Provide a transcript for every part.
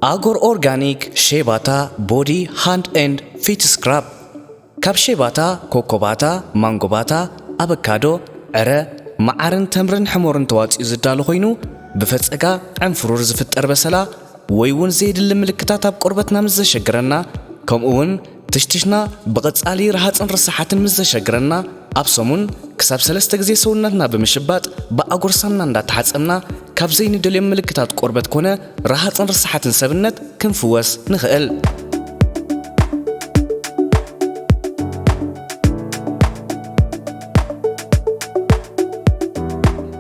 ኣጎር ኦርጋኒክ ሼባታ ቦዲ ሃንድ ኤንድ ፊት ስክራብ። ካብ ሼባታ፣ ኮኮባታ፣ ማንጎባታ፣ ኣበካዶ፣ ዕረ፣ መዓርን ተምርን ሕሞርን ተዋጺኡ ዝዳሎ ኮይኑ፣ ብፈጸጋ ዕንፍሩር ዝፍጠር በሰላ ወይ እውን ዘየድሊ ምልክታት ኣብ ቆርበትና ምስ ዘሸግረና፣ ከምኡ እውን ትሽትሽና ብቐጻሊ ረሃጽን ርሳሓትን ምስ ዘሸግረና፣ ኣብ ሰሙን ክሳብ ሰለስተ ግዜ ሰውነትና ብምሽባጥ ብኣጎር ሳምና እንዳተሓጸብና ካብ ዘይንደልዮም ምልክታት ቆርበት ኮነ ረሃጽን ርሳሓትን ሰብነት ክንፍወስ ንኽእል።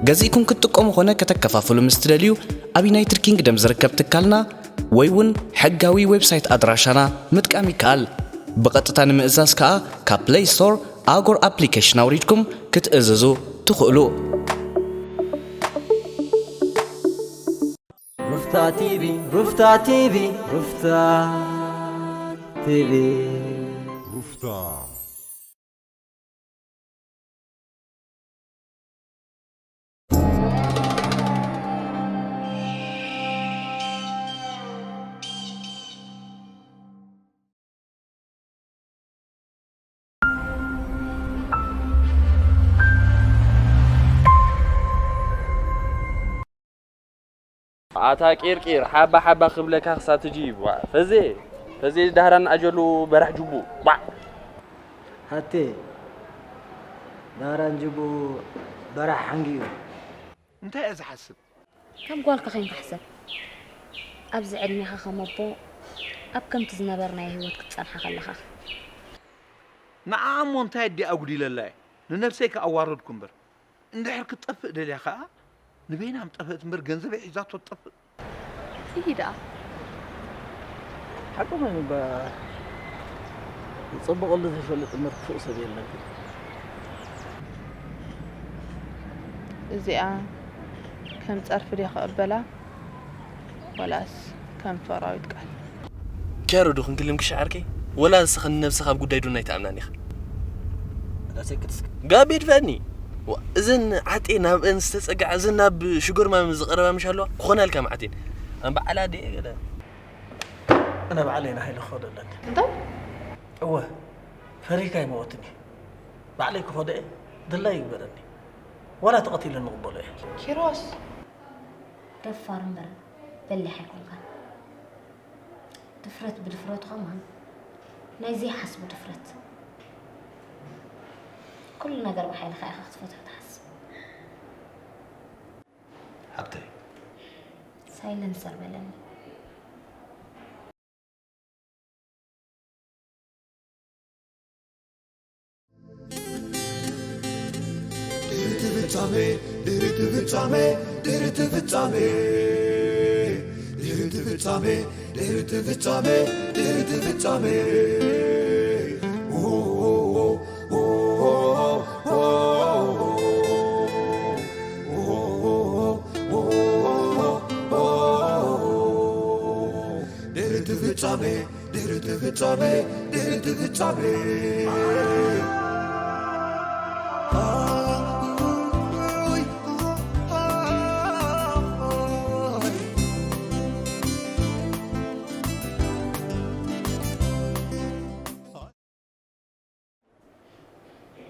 ገዚእኩም ክትጥቀሙ ኾነ ከተከፋፍሉ ምስ ትደልዩ፣ ኣብ ዩናይትድ ኪንግደም ዝርከብ ትካልና ወይ እውን ሕጋዊ ዌብሳይት ኣድራሻና ምጥቃም ይከኣል። ብቐጥታ ንምእዛዝ ከኣ ካብ ፕለይ ስቶር ኣጎር ኣፕሊኬሽን ኣውሪድኩም ክትእዝዙ ትኽእሉ። ሩፍታ ቲቪ፣ ሩፍታ ቲቪ፣ ሩፍታ ቲቪ። ሩፍታ። ኣታ ቂርቂር፣ ሓባ ሓባ ክብለካ ክሳብ ትጂ። ዋ፣ ፈዜ፣ ፈዜ ዳህራን ኣጀሉ በራሕ ጅቡ። ዋ። ሃቴ፣ ዳህራን ጅቡ በራሕ ሓንጊኡ። እንታይ እየ ዝሓስብ? ከም ጓልካ ኸይንካ ሕሰብ። ኣብዚ ዕድሜኻ ከም ኣቦ፣ ኣብ ከምቲ ዝነበርናዮ ህይወት ክትጸንሓ ከለኻ። ንዓ እሞ እንታይ ኣዲኣ ኣጉዲለላ እየ? ንነብሰይ ከኣዋረድኩ እምበር። እንድሕር ክትጠፍእ ደልያ ኸኣ፣ ንበይና ምጠፍእት እምበር ገንዘበይ ሒዛቶ ትጠፍእ። ኢሂ ደኣ። ሓቁ መን እባ ዝጸብቐሉ ዘይፈልጥ እምበር ክፉእ ሰብ የለን። እዚኣ ከም ጸርፊ ድየ ክቕበላ? ወላስ ከም ፍቕራዊት ቃል? ኬሩ ዶ ክንክልም ክሻዓርከይ? ወላ ንስኺ ንነብስኺ ኣብ ጉዳይ ዱና ኣይትኣምናን ኢኺ። ራሰይ ክትስክ- ጋቢ ድፈኒ። ዋ፣ እዘን ዓጤ ናብአን ዝተጸግዓ፣ እዘን ናብ ሽጎር ማሚ ዝቐረባ ምሽ ኣለዋ? ክኾናልካ መዓቴን። ኣን በዓል ኣዴ ገለ። ኣነ ባዕለይ ንሃይለ ክኸዶ ኣለኒ። እንታይ? እወ፣ ፈሪህካ ኣይመወትን እዩ። ባዕለይ ክኸዶ እየ፣ ድላይ ይግበረኒ። ዋላ ተቐቲሉ ንቕበሎ እየ። ኪሮስ! ደፋር እምበር በሊሕ ኣይኮንካን። ድፍረት ብድፍረቱ ከማን ናይ ዘይሓስቡ ድፍረት። ኩሉ ነገር ብሓይልኻ ኢኻ ክትፈትሖ ትሓስብ። ሓብተይ። ሳይለንሰር በለኒ። ድሕርቲ ፍጻሜ፣ ድሕርቲ ፍጻሜ፣ ድሕርቲ ፍጻሜ፣ ድሕርቲ ፍጻሜ፣ ድሕርቲ ፍጻሜ፣ ድሕርቲ ፍጻሜ። ድሕርቲ ፍጻሜ፣ ድሕርቲ ፍጻሜ፣ ድሕርቲ ፍጻሜ።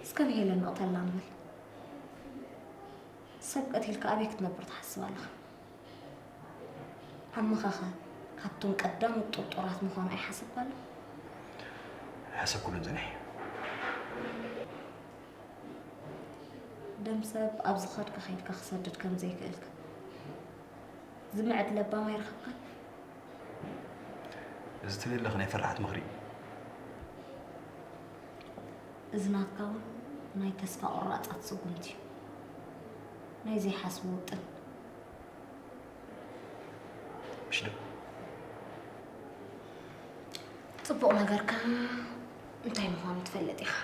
እስከ ንሄለን ንቕተላ ንበል። ሰብ ቀቲልካ ኣበይ ክትነብር ትሓስብ ኣለኻ? ዓምኻኸ ካብቶም ቀዳሞት ጥርጡራት ምዃኑ ኣይሓሰብካሉ? ኣይሓሰብኩሉን ጽኒሐ። ደም ሰብ ኣብ ዝኸድካ ከይድካ ክሰድድ ከም ዘይክእልካ ዝምዕድ ለባም ኣይረኸብካን? እዚ ትብሊ ዘለኺ ናይ ፈራሓት ምኽሪ እዩ። እዚ ናትካ እውን ናይ ተስፋ ቁራጻት ስጉምቲ እዩ። ናይ ዘይሓስቡ ውጥን። ምሽ ዶ? ጽቡቕ ነገርካ እንታይ ምዃኑ ትፈልጥ ኢኻ።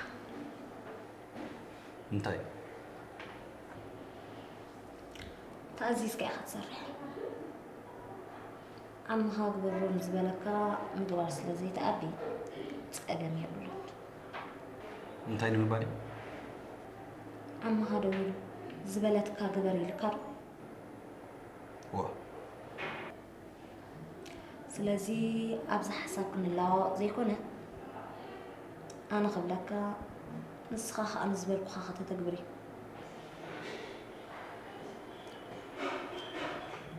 እንታይ? ተኣዚዝካ ኢኻ ትሰርሕ። ዓምኻ ግበሮ ንዝበለካ ምግባር ስለ ዘይትኣቢ ጸገም የብሉን። እንታይ ንምባል እዩ? ዓምኻ ደዊሉ ዝበለትካ ግበር ኢልካ ዶ? ዋ። ስለዚ ኣብዚ ሓሳብ ክንለዋወጥ ዘይኮነ፣ ኣነ ክብለካ፣ ንስኻ ከኣ ንዝበልኩኻ ከተተግብር እዩ።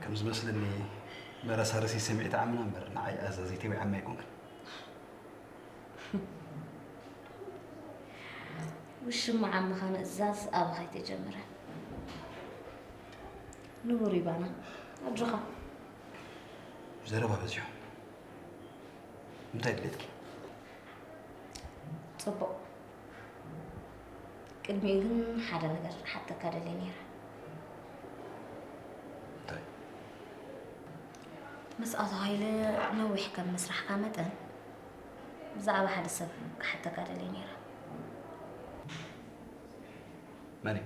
ከም ዝመስለኒ መረሳረሲ ሰሚዕቲ ዓምና እምበር ንዓይ ኣዛዚተይ ወይ ዓሚ ኣይኮንክን። ውሽማ ዓምኻ ምእዛዝ ኣባኻ ኣይተጀመረን። ንቡር እዩ ባና። ኣጆኻ። ዘረባ በዚሑ። እንታይ ድሌትኪ? ጽቡቕ። ቅድሚኡ ግን ሓደ ነገር ክሓተካ ደልየ ነይረ። እንታይ? ምስ ኣቶ ሃይለ ነዊሕ ከም ምስራሕካ መጠን ብዛዕባ ሓደ ሰብ ክሓተካ ደልየ ነይረ። መን እዩ?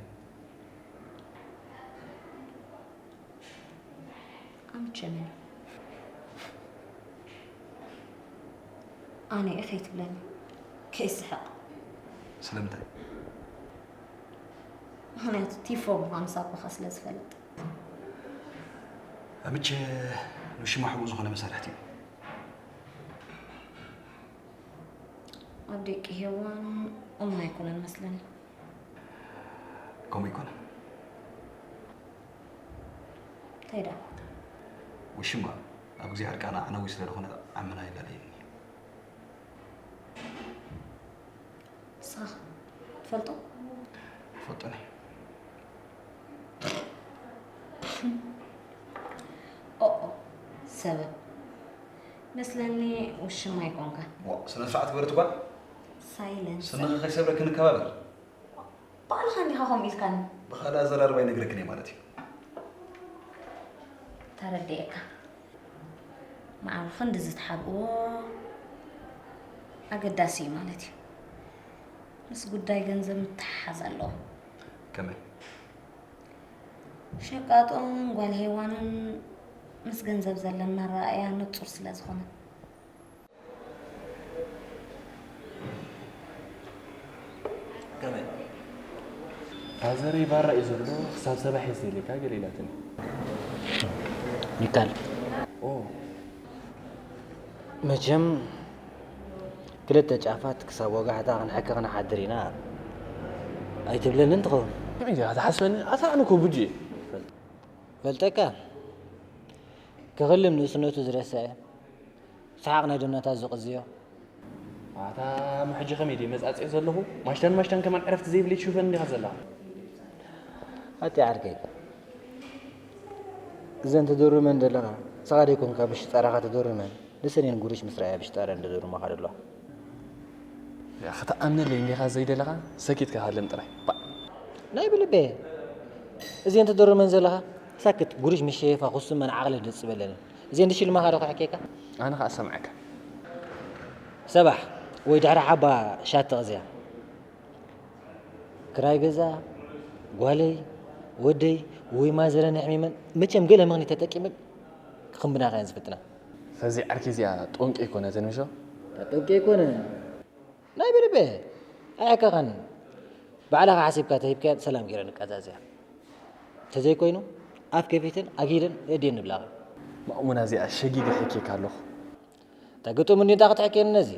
ኣምቸ መን እዩ? ኣነ እየ ከይትብለኒ ከይስሕቕ። ስለምንታይ? ምኽንያቱ ቲፎ ምዃኑ ሳባኻ ስለ ዝፈልጥ። ኣምቸ ንሽማ ሕቡእ ዝኾነ መሳርሕቲ እዩ። ኣብ ደቂ ሄዋን እሙን ኣይኮነን መስለኒ። ከምኡ ኣይኮነን። እንታይ ደኣ? ውሽማ ኣብ ግዜ ዕርቃና ኣዕናዊ ስለ ዝኾነ ዓምና ይላለየኒ። ንስኻ ትፈልጦ? ይፈልጦኒ። ኦኦ፣ ሰበብ መስለኒ ውሽማ ኣይኮንካን። ዋ፣ ስነ ስርዓት ግበሪ ትጓል። ሳይለንስ። ስንኺ ከይሰብረኪ ንከባበር። ባዕልኻ እንዲኻ ከምኡ ኢልካኒ። ብኻልእ ኣዘራርባ ኣይነግረክን እየ ማለት እዩ። ተረዲኤካ። መዓርፎ ክንድዚ ትሓብእዎ ኣገዳሲ እዩ ማለት እዩ። ምስ ጉዳይ ገንዘብ ምትሓሓዝ ኣለዎ። ከመይ? ሸቃጦን ጓል ሄዋንን ምስ ገንዘብ ዘለና ኣረኣእያ ንጹር ስለ ዝኾነ። ከመይ? ፋዘረይ ባራ እዩ ዘሎ፣ ክሳብ ሰባሕ እየ ዝደልየካ ገለ ኢላትኒ። ሚካል፣ ኦ፣ መቸም ክልተ ጫፋት ክሳብ ወጋሕታ ክንሕኪ ክንሓድር ኢና ኣይትብለንን ትኸውን። እንታይ ኢኻ ትሓስበኒ? ኣታ ኣነ እኮ ቡጂ እየ። ፈልጠካ፣ ክኽልም ንእስነቱ ዝረስዐ፣ ሰሓቕ ናይ ደምናታት ዝቕዝዮ። ኣታ እሞ ሕጂ ከመይ ድየ መጻጽኢ ዘለኹ? ማሽታን ማሽታን ከማን ዕረፍቲ ዘይብለይ ትሽውፈኒ ዲኻ ዘለኻ? ኣቲ ዓርከይ፣ እዘን ትድርመን ዘለኻ ንስኻ ደይኮንካ ብሽጣራኻ ትድርመን፣ ንሰን እየን ጉርሽ ምስ ረኣያ ብሽጣረን ዝድርማኻ ዘለዋ። ያ፣ ክትኣምነለይ እንዲኻ ዘይደለኻ፣ ሰኪትካ ሃለም ጥራይ። ባእ። ናይ ብልበ እዚአን ትድርመን ዘለኻ ሳክት ጉርሽ ምስ ሸየፋ ኩስመን ዓቕሊ ድጽበለንን እዚአን ድሽልማኻ ዶ ክሕኬካ? ኣነ ኸኣ ሰምዐካ። ሰባሕ ወይ ድሕሪ ሓባ ሻት ተቕዝያ። ክራይ ገዛ፣ ጓለይ፣ ወደይ ወይ ማዘረን ኣሕሚመን መቸም ገለ ምኽንያት ተጠቂመን ክኽንብናኻ እየን ዝፍትና። ፈዚ ዓርኪ እዚኣ ጦንቂ ኣይኮነትን ምሾ? ጠንቂ ኣይኮነ ናይ ብልበ ኣያካኻን ባዕልኻ ሓሲብካ ተሂብካያ ሰላም ገይረ ንቀዛዝያ እንተዘይኮይኑ ኣፍ ከፊተን ኣጊደን የድየን ንብላኻ። ማእሙና እዚኣ ሸጊገ ሕኬካ ኣለኹ። ተግጥም እንዲ እንታይ ክትሕኬኒ ነዚ?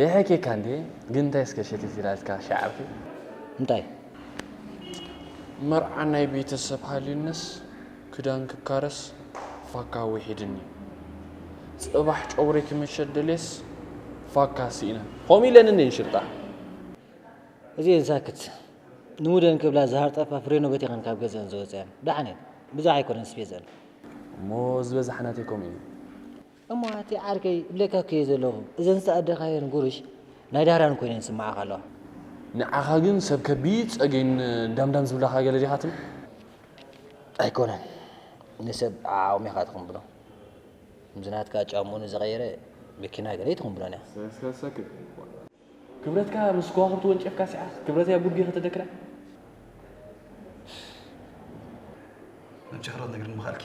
የሕኬካ እንዴ? ግን እንታይ እስከ ሸቲት ኢላልካ ሻዓብቲ? እንታይ? መርዓ ናይ ቤተሰብ ሃልዩነስ ክዳን ክካረስ ፋካ ውሒድኒ። ጽባሕ ጨጉሪ ክምሸት ደልየስ ፋካ ስኢነ። ኾም ኢለን እንዴ ሽርጣ? እዚኤን ሳክት ንሙደን ክብላ ዝሃርጠፋ ፍሬኖ በቲኸን ካብ ገዘን ዝወፅያን ደሓን እየን። ብዙሕ ኣይኮነን ስፔዘን። እሞ ዝበዛሕ ናተይ ከምኡ እዩ። እሞ ኣቲ ዓርከይ እብለካ እኮ እየ ዘለኹ እዘን ዝተኣደኻየን ጉርሽ ናይ ዳህራን ኮይነን ይስምዓኻ ኣለዋ። ንዓኻ ግን ሰብ ከቢድ ጸገይን ዳምዳም ዝብላኻ ገለ ዲኻ ትብል? ኣይኮነን ንሰብ ዓዓቕሚ ኢኻ ትኽንብሎ። ከምዚ ናትካ ጫምኡ ንዝቐየረ መኪና ገለ ኣይትኽንብሎን ኢኻ። ክብረትካ ምስ ከዋኽብቲ ወንጨፍካ ሲዓ ክብረተይ ኣብ ጉድጊ ከተደክራ። መምጨኽሮ ነግርን ምኻልኪ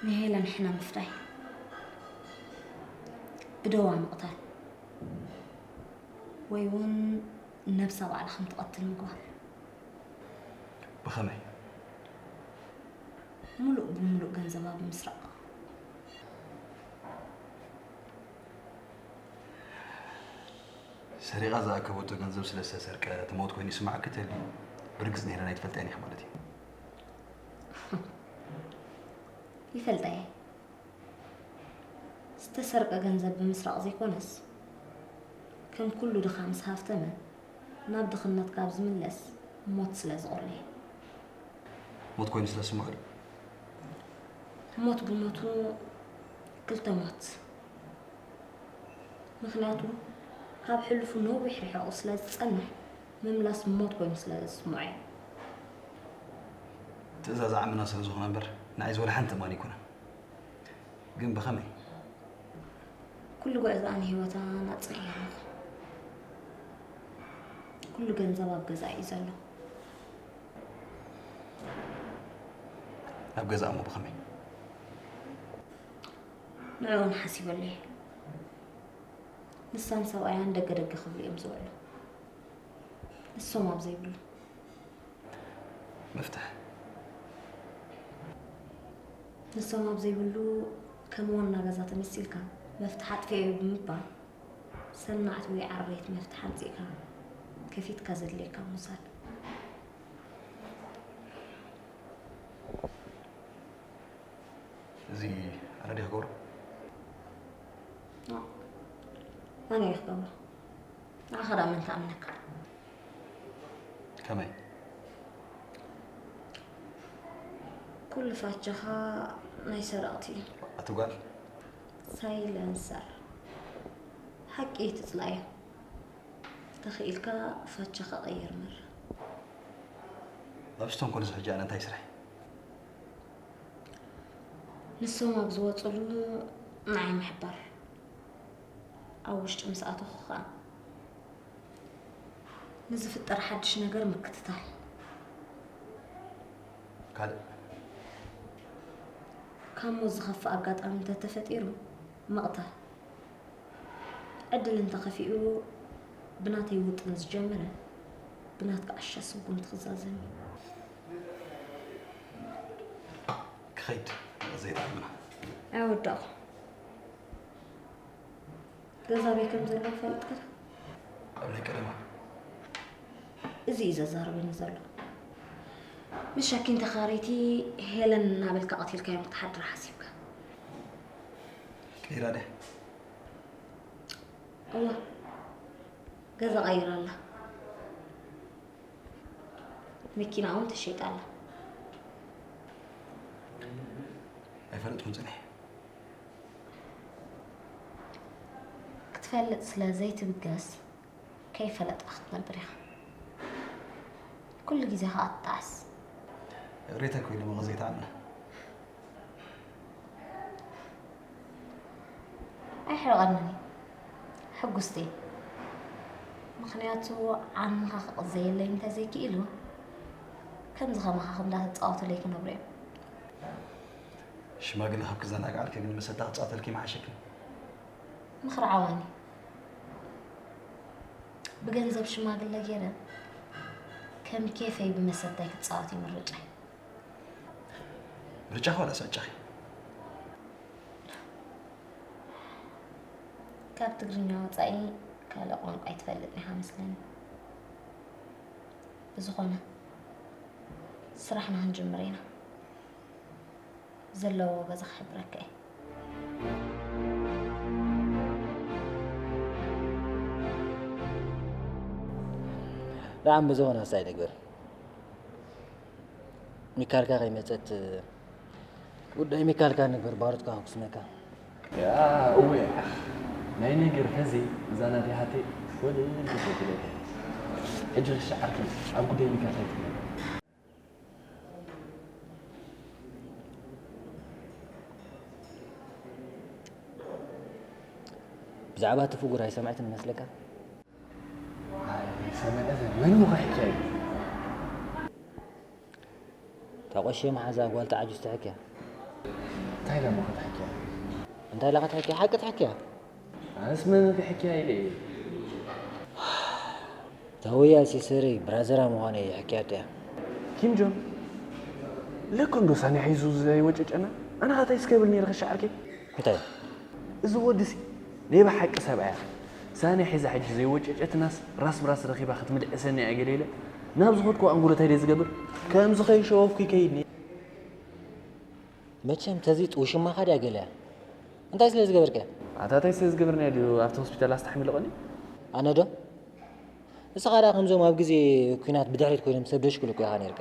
ንሄለን ሕነ ምፍዳይ ብደዋ ምቕታል ወይ እውን ነብሳ ባዕላ ከም ትቐትል ምግባር። ብኸመይ? ሙሉእ ብሙሉእ ገንዘባ ብምስራቕ። ሰሪቓ ዝኣከበቶ ገንዘብ ስለ ዝተሰርቀ እቲ ሞት ኮይኑ ይስማዓኪ ተልዩ፣ ብርግጽ ነይረ ናይ ትፈልጠኒ ኢኺ ማለት እዩ። ይፈልጣ እየ። ዝተሰርቀ ገንዘብ ብምስራቕ ዘይኮነስ፣ ከም ኩሉ ድኻ ምስ ሃፍተመ፣ ናብ ድኽነት ካብ ዝምለስ ሞት ስለ ዝቐሎ እየ። ሞት ኮይኑ ስለ ዝስምዖ ድዩ? ሞት ብሞቱ ክልተ ሞት። ምኽንያቱ፣ ካብ ሕሉፉ ነዊሕ ርሒቑ ስለ ዝጸንሕ፣ ምምላስ ሞት ኮይኑ ስለ ዝስምዖ እየ። ትእዛዝ ዓምና ስለ ዝኾነ እምበር፣ ንዓይ ዝወላ ሓንቲ እማን ኣይኮነን። ግን ብኸመይ? ኩሉ ጉዕዞኣ ንህይወታ ኣጽኒዐያ ኣለኹ። ኩሉ ገንዘብ ኣብ ገዛ እዩ ዘሎ። ኣብ ገዛ እሞ ብኸመይ? ንዕኡ እውን ሓሲበሉ እየ። ንሳን ሰብኣያን ደገ ደገ ክብሉ እዮም ዝውዕሉ። ንሶም ኣብ ዘይብሉ። መፍትሕ? ንሶም ኣብ ዘይብሉ ከም ዋና ገዛ ተመሲልካ፣ መፍትሕ ኣጥፊኤዮ ብምባል፣ ሰናዕቲ ወይ ዓረይቲ መፍትሕ ኣምጺእካ ከፊትካ ዘድልየካ ምውሳድ። እዚ ኣነ ድየ ክገብሮ? ኣነ እየ ክገብሮ። ንዓኻ ደኣ መን ክኣምነካ? ከመይ? ኩሉ ፋቻኻ ናይ ሰረቕቲ እዩ። ኣቲ ጓል። ሳይለንሰር። ሓቂ ትጽላዮ። ተኽኢልካ ፋቻኻ ቀይር መረ። ኣብ ስተንኮል እዚ ሕጂ ኣነ እንታይ ስራሕ? ንሶም ኣብ ዝወፅሉ ንዓይ ምሕባር፣ ኣብ ውሽጢ ምስ ኣተኹ ኸዓ ንዝፍጠር ሓድሽ ነገር ምክትታል። ካልእ? ካብ ሞት ዝኸፍእ ኣጋጣሚ እንተተፈጢሩ ምቕታል። ዕድል እንተኸፊኡ ብናተይ ውጥን ዝጀመረ ብናትካ ዓሻ ስጉምቲ ክዛዘም እዩ። ክኸይድ ዘይጠዓመና። ኣይወዳእኹ። ገዛ ኣበይ ከም ዘሎ ፈልጥካ ዶ? ኣብ ናይ ቀደማ። እዚ እዩ ዘዛርበኒ ዘሎ። ምስ ሻኪን ተኻረይቲ ሄለን እናበልካ ቀቲልካዮም ክትሓድር ሓሲብካ። ቀይራ ድያ? እወ፣ ገዛ ቀይራ ኣላ። መኪና እውን ተሸይጣ ኣላ። ኣይፈለጥኩን ጽንሕ። ክትፈልጥ ስለ ዘይትብገስ፣ ከይፈለጥካ ክትነብር ኢኻ። ኩሉ ግዜ ኸኣ ትጠዓስ። ይቕሬታ እኮ ኢለ መቐ ዘይተኣምነ። ኣይሕርቐንን እዩ። ሕጉስቲ እየ። ምኽንያቱ ዓንኻ ክቕዘየለይ እንተዘይክኢሉ፣ ከምዚ ከማኻ እንዳተጻወቱለይ ክነብሩ እዮም። ሽማግለ ካብ ክዘናግዓልኪ ግን መሰታ ክጻወተልኪ ምሓሸኪ። ምኽሪ ዓዋኒ። ብገንዘብ ሽማግለ ገይረ ከም ኬፈይ ብመሰታይ ክጻወት እዩ ምርጫይ። ምርጫኺ ዋላስ ዕጫኺ? ካብ ትግርኛ ወጻኢ ካልእ ቋንቋ ኣይትፈልጥን ኢኻ መስለኒ። ብዝኾነ፣ ስራሕና ክንጅምር ኢና። ዘለዎ ገዛ ክሕብረካ እየ። ደሓን ብዝኾነ ክሳይ ንግበር። ሚካልካ ከይመጸት ጉዳይ ሚካልካ ንግበር፣ ባሩትካ ክኩስነካ። ያ፣ እወ፣ ናይ ነገር ፈዚ እዛ ናተይ ሃተይ ወደ እንተትለካ። ሕጂ ክሻዓርኪ ኣብ ጉዳይ ሚካልካ ይትብለካ። ብዛዕባ እቲ ፍጉር ኣይሰምዐትን ይመስለካ? ኣይ፣ ሰምዐ ዘ-፣ መን እሞ ከሕክያ እዩ? እታ ቆሼ መሓዛ ጓል ተዓጁዝ ትሕክያ። እንታይ ኢላ እሞ ከትሕክያ? እንታይ ኢላ ከትሕክያ? ሓቂ ትሕክያ። ኣነስ መን ክሕክያ ኢለ እየ። ተውያ ሲሰሪ ብራዘራ ምዃነ ይሕክያ እያ። ኪም ጆን። ለኮ እንዶ ሳኒ ሒዙ ዘይወጨጨና? ኣነ ኸ እንታይ ስከብል ነይረ ኸሻ ዓርከይ? እንታይ? እዚ ወድሲ ናይ ብሓቂ ሰብኣያ። ሳኒ ሒዛ ሕጂ ዘይወጨጨትናስ ራስ ብራስ ረኺባ ክትምልዕሰኒ እያ ገለ ኢለ ናብ ዝኸድኩ ኣንጎለታይ ደይ ዝገብር? ከምዚ ከይሸወፍኩ ይከይድ ነይረ። መቸም ተዚጥ ውሽማኻ ድያ ገለ እያ። እንታይ ስለ ዝገበርካ? ኣታ እንታይ ስለ ዝገበርናዮ ድዩ ኣብቲ ሆስፒታል ኣስታሕሚልቐኒ? ኣነ ዶ? ንስኻ ደኣ ከምዞም ኣብ ግዜ ኲናት ብድሕሪት ኮይኖም ሰብ ደሽክሉ እኮ ኢኻ ነይርካ።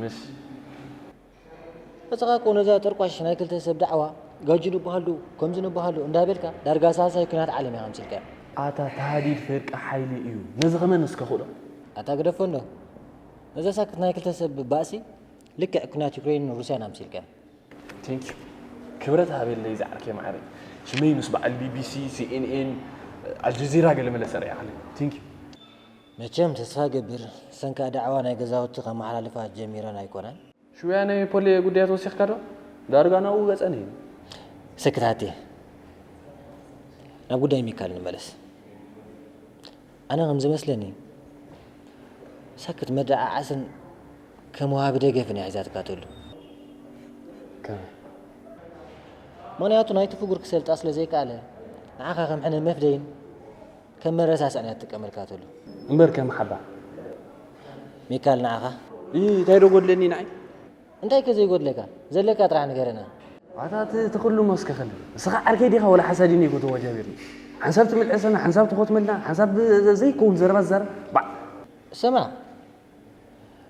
ምስ እዚኻ እኮ ነዛ ጠርቋሽ ናይ ክልተ ሰብ ዳዕዋ ጋጁ ንበሃሉ ከምዚ ንበሃሉ እንዳበልካ ዳርጋ ሳልሳይ ኲናት ዓለም ኢኻ ኣምሲልካዮ። ኣታ ታህዲድ ፍርቂ ሓይሊ እዩ። ነዚ ከመን እስከ ኹዶ? ኣታ ግደፎ እንዶ። ነዛ ሳክት ናይ ክልተ ሰብ ባእሲ ልክዕ ኲናት ዩክሬንን ሩስያን ኣምሲልካዮ። ቴንክ ዩ። ክብረት ሃበለይ ዝዓርከይ ማዕረይ። ሽመይ ምስ በዓል ቢቢሲ፣ ሲኤንኤን፣ ኣልጀዚራ ገለ መለ ሰሪዕኻለይ። ቴንክ ዩ። መቸም ተስፋ ገብር ሰንካ ዳዕዋ ናይ ገዛውቲ ከመሓላልፋ ጀሚረን ኣይኮናን። ሽውያ ናይ ፖሌ ጉዳያት ወሲኽካ ዶ? ዳርጋ ናብኡ ገጸን እዩ። ሰክት ሃቴ። ናብ ጉዳይ ሚካል ንመለስ። ኣነ ከም ዝመስለኒ ሳክት መደዓዓስን ከም ወሃቢ ደገፍን እያ ሒዛትካ ተሉ። ከመይ? ምኽንያቱ ናይቲ ፍጉር ክሰልጣ ስለ ዘይከኣለ ንዓኻ ከም ሕነ መፍደይን ከም መረሳስዕን እያ ትጥቀመልካ ተሉ። እምበር ከም ሓባ። ሚካል ንዓኻ? ይ እንታይ ዶ ጎድለኒ ንዓይ? እንታይ ከ ዘይጎድለካ? ዘለካ ጥራሕ ንገረና። ኣታ እቲ እቲ ኩሉ መስከኸል። ንስኻ ዓርከይ ዲኻ ወላ ሓሳዲ ነይኮ ተዋጃቢርኒ? ሓንሳብ ትምልዕሰና፣ ሓንሳብ ትኾትመልና፣ ሓንሳብ ዘይከውን ዘረባ ትዛረብ። ባዕ! ስማዕ፣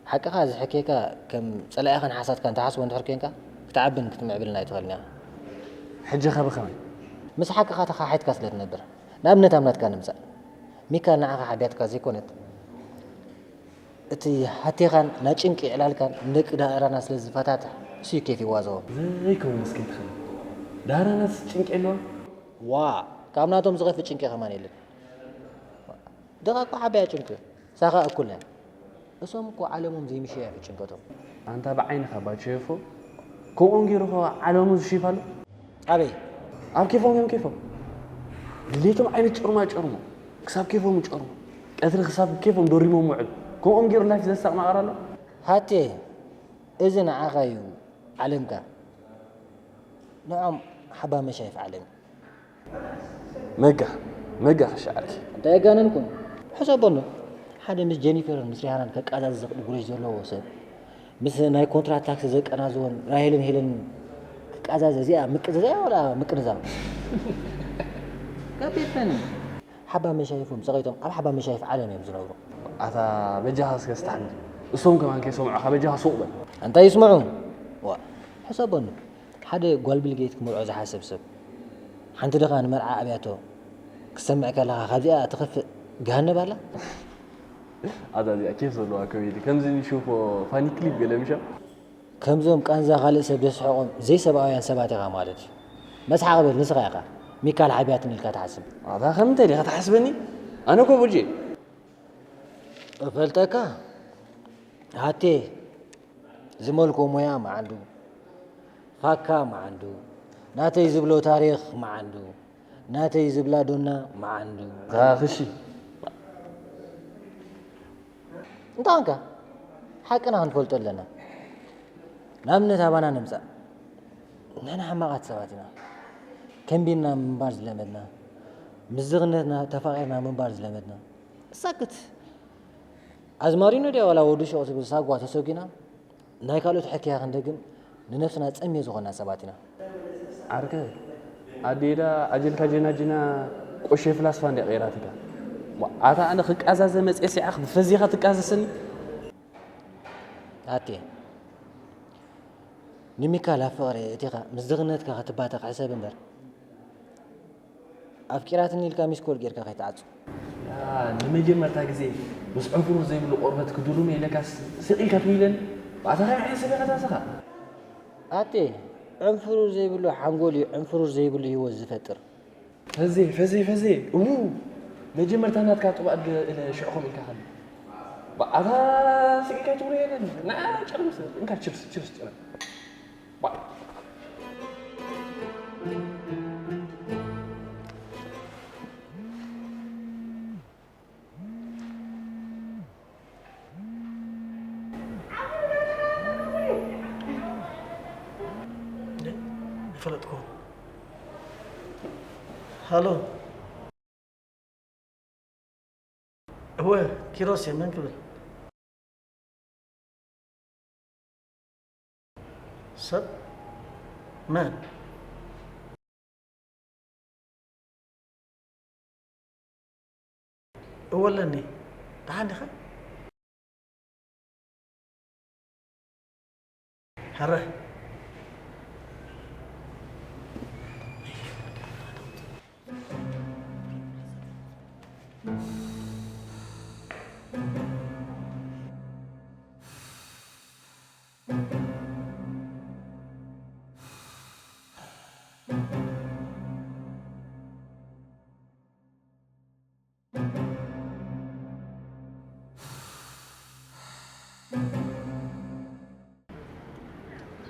ሓቅኻ ዝሕኬካ ከም ጸላኢኻን ሓሳድካን ትሓስቦ እንድሕር ኬንካ፣ ክትዓብን ክትምዕብልን ኣይትኽእልን ኢኻ። ሕጂ ኸ ብኸመይ? ምስ ሓቅኻ ተኻሒድካ ስለ ትነብር። ንኣብነት ኣብ ናትካ ንምጻእ። ሚካል ንዓኻ ሓቢያትካ ዘይኮነት፣ እቲ ሃቴኻን ናይ ጭንቂ ዕላልካን ንደቂ ዳህራና ስለ ዝፈታትሕ እሱ እዩ ኬፍ ይዋዘቦ። ዘይከውን እስኪ ትኽእል። ዳህራናስ ጭንቂ የለዋ? ዋ፣ ካብ ናቶም ዝኸፍእ ጭንቂ ከማን የለን። ድኻ እኮ ሓቢያ ጭንቂ፣ ሳኻ እኩል ናይ። እሶም እኮ ዓለሞም ዘይምሸያ እዩ ጭንቀቶም። ኣንታ ብዓይንኻ ባቸየፎ ከምኦም ገይሩ ኸ ዓለሙ ዝሽይፍ ኣሎ? ኣበይ? ኣብ ኬፎም እዮም ኬፎም። ድሌቶም ዓይነት ጨርማ ጨርሞ። ክሳብ ኬፎም ጨርሞ። ቀትሪ ክሳብ ኬፎም ዶሪሞም ውዕል። ከምኦም ገይሩ ላይፍ ዘሳቕ ማቐር ኣሎ? ሃቴ፣ እዚ ንዓኻ እዩ ዓለምካ። ንዖም ሓባ መሻይፍ ዓለም። መጋ፣ መጋ ክሻዓልኪ። እንታይ ኣጋነንኩም? ሕሰቦ እንዶ። ሓደ ምስ ጀኒፈርን ምስ ሪሃናን ከቃዛዝ ዘኽእል ጉረሽ ዘለዎ ሰብ። ምስ ናይ ኮንትራት ታክሲ ዘቀናዝወን ራሄልን ሄለንን ክቃዛዘ እዚኣ ምቅዝዛይ ዋላ ምቅንዛው? ከቢድ ፈኒ። ሓባ መሻይፎም ጸቒጦም ኣብ ሓባ መሻይፍ ዓለም እዮም ዝነብሩ። ኣታ በጃኻ እስከ ስታሕምል። እሶም ከማን ከይሰምዑኻ በጃኻ ሱቕ በል። እንታይ ይስምዑ? ዋ፣ ሕሰቦ እንዶ። ሓደ ጓል ቢል ጌት ክምርዖ ዝሓስብ ሰብ። ሓንቲ ድኻ ንመርዓ ኣብያቶ ክትሰምዕ ከለኻ ካብዚኣ ትኸፍእ ገሃነብ ኣላ? ኣታ እዚኣ ኬፍ ዘለዋ ኮሜዲ። ከምዚ ንሽፎ ፋኒ ክሊፕ ገለ ምሻ? ከምዞም ቃንዛ ካልእ ሰብ ዘስሕቖም ዘይሰብኣውያን ሰባት ኢኻ ማለት እዩ። መስሓቕ በል ንስኻ ኢኻ። ሚካል ሓቢያትኒ ኢልካ ትሓስብ። ኣታ ከም እንታይ ዲኻ ትሓስበኒ? ኣነ እኮ ቡጄ። እፈልጠካ ሃቴ፣ ዝመልኮ ሞያ መዓንዱ፣ ፋካ መዓንዱ፣ ናተይ ዝብሎ ታሪኽ መዓንዱ፣ ናተይ ዝብላ ዶና መዓንዱ። ኣታ ክሺ። እንታይ ኾንካ? ሓቅና ክንፈልጦ ኣለና። ንኣብነት ኣባና ንምጻእ። ንሕና ሕማቓት ሰባት ኢና። ከንቢርና ምንባር ዝለመድና፣ ምስ ዝኽነትና ተፋቒርና ምንባር ዝለመድና። ሳክት። ኣዝማሪኖ ድያ ዋላ ወዲ ሹቕ ትብል ሳጓ ተሰጒና፣ ናይ ካልኦት ሕክያ ክንደግም ንነብስና ጸምዮ ዝኾንና ሰባት ኢና። ዓርከይ፣ ኣዴዳ ኣጀልካ ጀናጅና ቆሼ ፍላስፋ እንድያ ቀይራትካ። ሞ፣ ኣታ ኣነ ክቃዛዘ መጽኤ ሲዓኽ ብፈዚኻ ትቃዘሰኒ? ኣቴ፣ ንሚካል ኣብ ፍቕሪ እቲኻ ምስ ድኽነትካ ክትባተኽ ሕሰብ እምበር፣ ኣፍቂራትኒ ኢልካ ሚስኮል ጌርካ ከይትዓጹ። ያ፣ ንመጀመርታ ግዜ ምስ ዕንፍሩር ዘይብሉ ቆርበት ክድሩም ኢለካ ስ-፣ ስቕ ኢልካ ትውይለኒ? ብኣታ ኸም ዓይነት ሰብ ኢኻ ታስኻ? ኣቴ፣ ዕንፍሩር ዘይብሉ ሓንጎል እዩ ዕንፍሩር ዘይብሉ ህይወት ዝፈጥር። ፈዜ፣ ፈዜ፣ ፈዜ፣ እዉ፣ መጀመርታ ናትካ ጥባእ ድ-፣ እለ ሽዕኹም ኢልካ ኸል። ብኣታ ስቕ ኢልካ ትብሎ የለን። ና፣ ጨርምስ፣ እንካ ችፕስ፣ ችፕስ ጨርም። ፈለጥኩ። ሃሎ። እወ፣ ኪሮስ እየ። መን ክብል? ሰብ? መን? እወ ኣለኒ። ደሓን ዲኻ? ሕረ።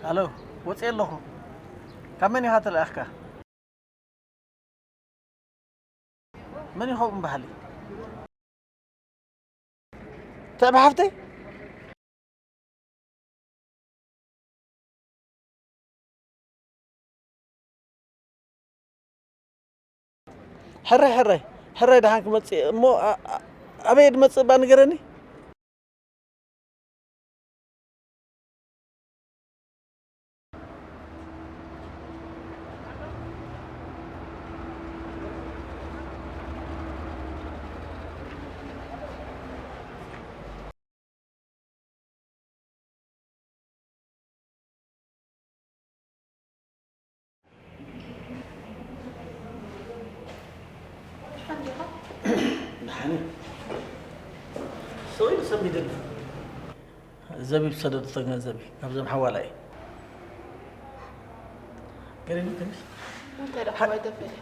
ኣሎ፣ ወፂኤ ኣለኹ። ካብ መን ኢኻ ተለኣኽካ? መን ይኸውን በሃሊ? ተዕባ ሓፍተይ? ሕራይ፣ ሕራይ፣ ሕራይ ደሓን ክመጽእ እሞ፣ ኣ-፣ ኣ-፣ ኣበይ ድመጽእ እባ ንገረኒ? ደሓን እዩ። ስቕ ኢሉ ሰሚድና። ዘቢብ ሰደዱ ተገንዘቢ፣ ካብዞም ሓዋላ እዩ። ገሪሙ ከምስ እንታይ ደኣ ሓዋይ ተፈለየ?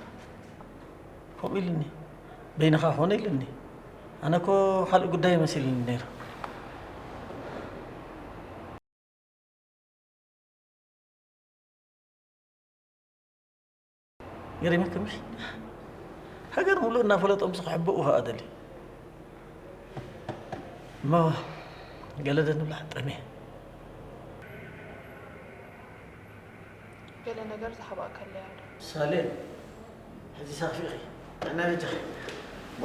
ከምኡ ኢሉኒ። በይንኻ ኾነ ኢሉኒ። ኣነ እኮ ካልእ ጉዳይ መሲሉኒ ነይሩ። ገሪመኪ ምሽ? ሃገር ሙሉእ እናፈለጦምስ ክሕብኡ ኸኣ ደልዩ። እሞ ገለ ዶ ንብላዕ? ጠምየ። ገለ ነገር ዝሃባእካ ኣለያ ዶ? ሳሌም፣ ሕጂ ሳኽፊ ኢኺ። ጥዕና በጃኺ። ዋ።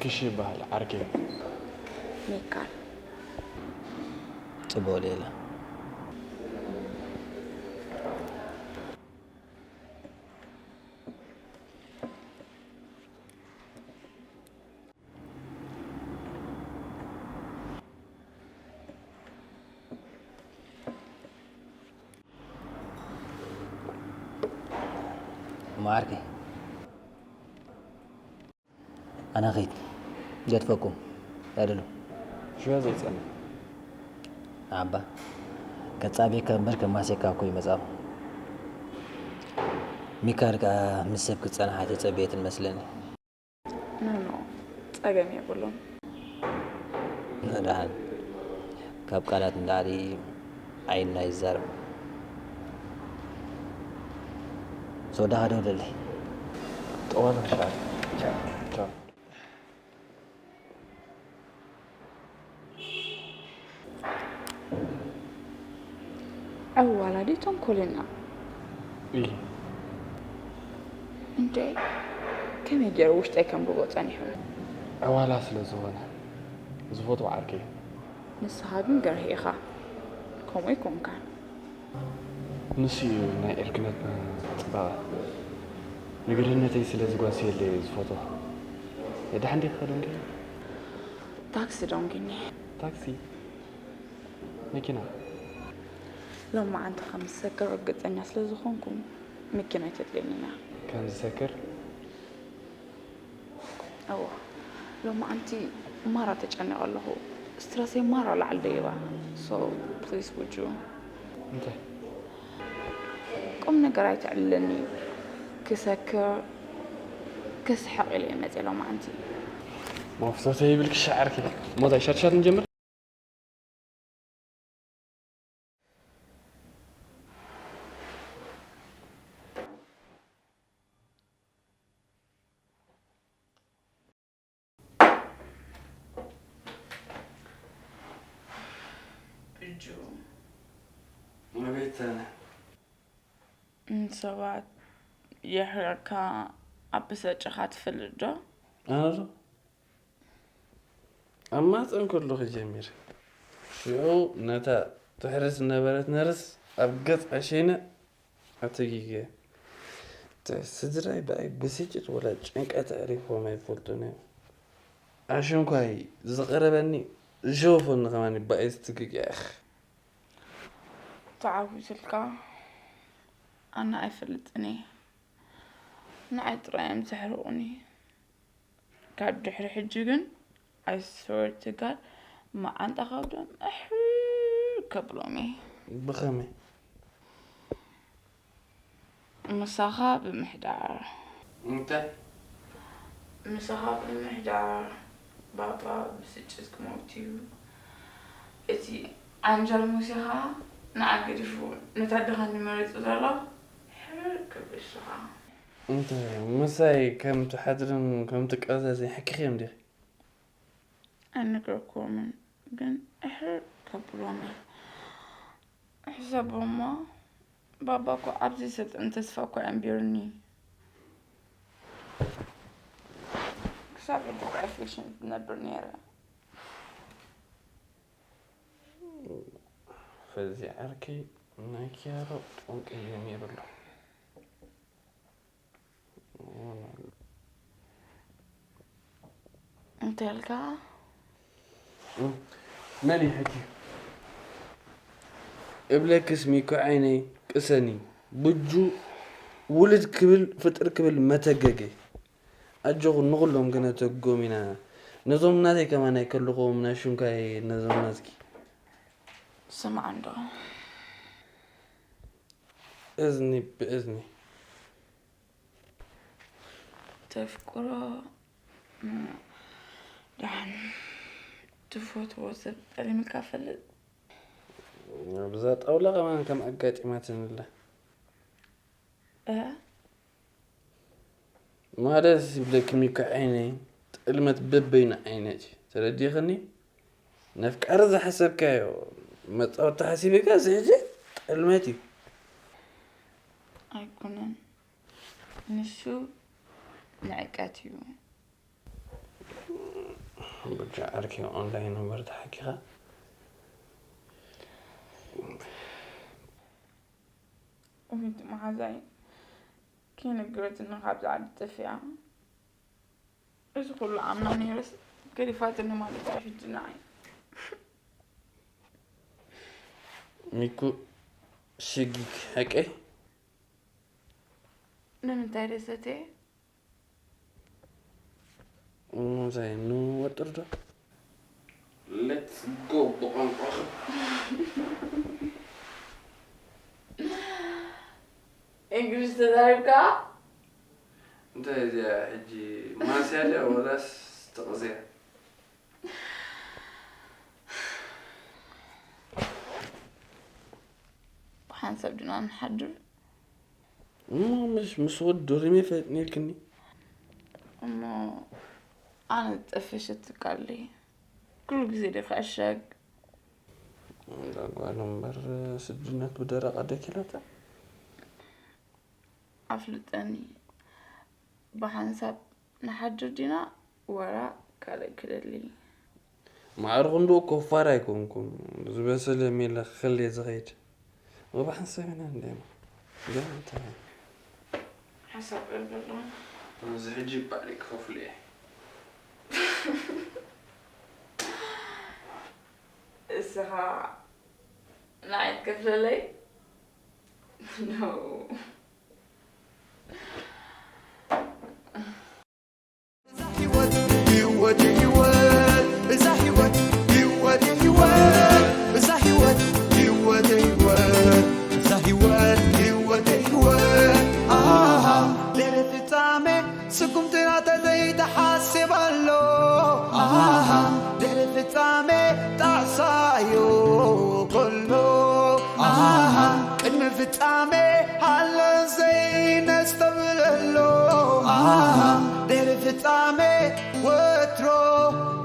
ክሽ ይበሃል ዓርከይ። ሚካል። ጽቡቕ ሌላ። እሞ ዓርከይ፣ ኣነ ኸይድ ገድፈኩም። ያደሉ። ሽወ ዘይጸንሕ። ኣባ፣ ከጻቤካ እምበር ከማሴካ እኮ ይመጻኹ። ሚካል ከኣ ምስ ሰብ ክጸንሓ ተጸበየት መስለኒ። ኖ፣ ኖ፣ ጸገም የብሉን። ደሓን፣ ካብ ቃላት ንላዕሊ ዓይንና ይዛረብ። ሶዳ፣ ደውለለይ። ጠዋል፣ ቻው። ቻው። ዕዋላ ድዩ ተንኮለኛ? ኢሉ። እንዴ፣ ከመይ ገይሩ ውሽጠይ ከንብቦ ጸኒሑ? ዕዋላ ስለ ዝኾነ ዝፈትዎ ዓርከይ እዩ። ንስኻ ግን ገርሂ ኢኻ። ከምኡ ኣይኮንካን። ንሱ እዩ ናይ ዕርክነትና ጽባቐ። ንግርህነተይ ስለ ዝጓስየለይ እየ ዝፈትዎ። ደሓን ዲኺ ከ ደንጊ? ታክሲ ደንጊኒ። ታክሲ? መኪና? ሎማዓንቲ ከም ዝሰክር ርግጸኛ ስለ ዝኾንኩ፣ መኪና ኣይተድልየንን እያ። ከም ዝሰክር? እወ። ሎማዓንቲ ማራ ተጨኒቐ ኣለኹ። ስትረሰይ ማራ ላዕሊ ደይባ። So please ውጁ፣ እንታይ? ቁም ነገር ኣይትዕልለኒ። ክሰክር ክስሕቕ ኢለ እየ መፅእ ሎማዓንቲ። መፍሰሰ ይብልክ ሻዓርኪ። ሞታይ ሻትሻት ንጀምር። ብጁ ኣቤት። ንሰባት የሕረካ ኣበሳጭኻ ትፈልጥ ዶ? ኣነ ዶ ኣብ ማህፀን ከለኹ ጀሚረ። ሽዑ ነታ ትሕርስ ዝነበረት ነርስ ኣብ ገፅ ኣሸይነ ኣተጊገ። ስድራይ ብኣይ ብስጭት ወላ ጭንቀት ኣዕሪፎም ኣይፈልጡን እዮም። ኣሽንኳይ ዝቐረበኒ ዝሸወፈኒ ከማን ብኣይ ዝትግግ እያ። ተዓዊትልካ ኣነ ኣይፈልጥን እየ። ንዓይ ጥራይ እዮም ዘሕርቑኒ። ካብ ድሕሪ ሕጂ ግን I swear to God መዓንጣ ከብዶም እሕር ከብሎም እየ። ብኸመይ? ምሳኻ ብምሕዳር። እንታይ? ምሳኻ ብምሕዳር ባባ ብስጭት ክመውት እዩ። እቲ ዓንጃል ሙሴኻ ንዓ ገዲፉ ነታ ድኻ ንመሪጹ ዘሎ ሕር ክብል ሽኻ። እንታይ ምሳይ ከም ትሓድርን ከም ትቀዘዝን ሓኪኽዮም ዲኺ? ኣይነገርኩዎምን ግን እሕር ከብሎም እየ። ሕሰቦ እሞ ባባ እኮ ኣብዚ ሰጥን ተስፋ እኮ ኣንቢርኒ። ክሳብ ሕጂ ብኣፌክሽን ዝነብር ነይረ። ፈዚ ዓርከይ ናይ ኪያሮ ጠንቂ እዩ ነይሩ ኣሎ። እንተልካ መን ይሕኪ እብለክስ ሚኮ ዓይነይ ቅሰኒ ብጁ ውልድ ክብል ፍጥር ክብል መተገገ ኣጆኹ ንኹሎም ገነ ተጎም ኢና ነዞም ናተይ ከማን ኣይከልኹዎም ናሽንኳይ ነዞም ናትኪ ስማዕ እንዶ እዝኒ ብእዝኒ ተፍቅሮ ደሓን ትፈትዎ ሰብ ጠሊምካ ፈልጥ ኣብዛ ጣውላ ከማን ከም ኣጋጢማትንለ ማለት ይብለክም እኮ ዓይነይ ጥልመት በበይኑ ዓይነት እዩ ተረዲኽኒ ነፍቃሪ ዝሓሰብካዮ መፃወቲ ሓሲብካ እዚ ሕጂ ጥልመት እዩ ኣይኮነን ንሱ ንዕቀት እዩ ብቻ ዓርኪ ኦንላይን እምበር ተሓኪኻ እሚት መሓዛይ ከይነገረትኒ ካብዚ ዓዲ ጠፊኣ እዚ ኩሉ ዓምና ነይረስ ገዲፋትኒ ማለት እዩ ሕጂ ንዓይ ሚኩ ሽጊግ ሓቀይ ንምንታይ ደሰተ እንታይ ንወጥር ዶ let's go ብቋንቋ እንግሊዝ ተዛሪብካ እንታይ እዚኣ ሕጂ ማስያ ድያ ወላስ ተቕዝያ ብሓንሳብ ድና ንሓድር እሞ ምስ ምስ ወዲ ዶሪመ ይፈልጥ ነርክኒ እሞ ኣነ ጠፍሸትካለይ ኩሉ ግዜ ዲኻ ዕሸግ ጓል እምበር ስድነት ብደረቕ ኣደኪላታ ኣፍልጠኒ ብሓንሳብ ንሓድር ዲና ወላ ካልእ ክደሊ ማዕርኹ እንዶ ኮፋር ኣይኮንኩን ዝበሰለ ሜለ ክኸልየ ዝኸይድ ወባሕን ሰበና እንደ ገና እንተ ሓሳብ ቀልበሎ እዚ ሕጂ ባዕለይ ክኸፍሉ እየ እስኻ ንዓይ ትከፍለለይ no ህይወት ህይወት ፍጻሜ ስጉምትና ተዘይተሓስብ ኣሎ። ኣሃ፣ ድሕሪ ፍጻሜ ጣዕሳዮ ኮሎ። ኣሃ፣ ቅድሚ ፍጻሜ ሃለ ዘይነስተብለሎ። ኣሃ፣ ድሕሪ ፍጻሜ ወትሮ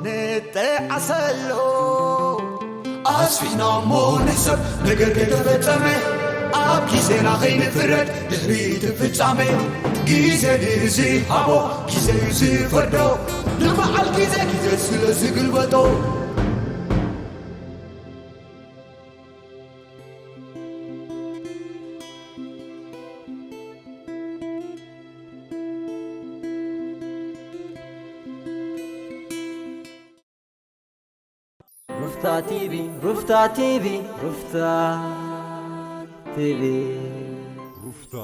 ንጠዓሰሎ። ኣስፊሕና እሞ ንሕሰብ ነገር ከይተፈጸመ፣ ኣብ ግዜና ከይንፍረድ ድሕሪ እቲ ፍጻሜ። ግዜ ድዩ ዝሃቦ፣ ግዜ እዩ ዝፈርዶ፣ ንበዓል ግዜ ግዜ ስለ ዝግልበጦ። ሩፍታ ቲቪ፣ ሩፍታ ቲቪ፣ ሩፍታ ቲቪ። ሩፍታ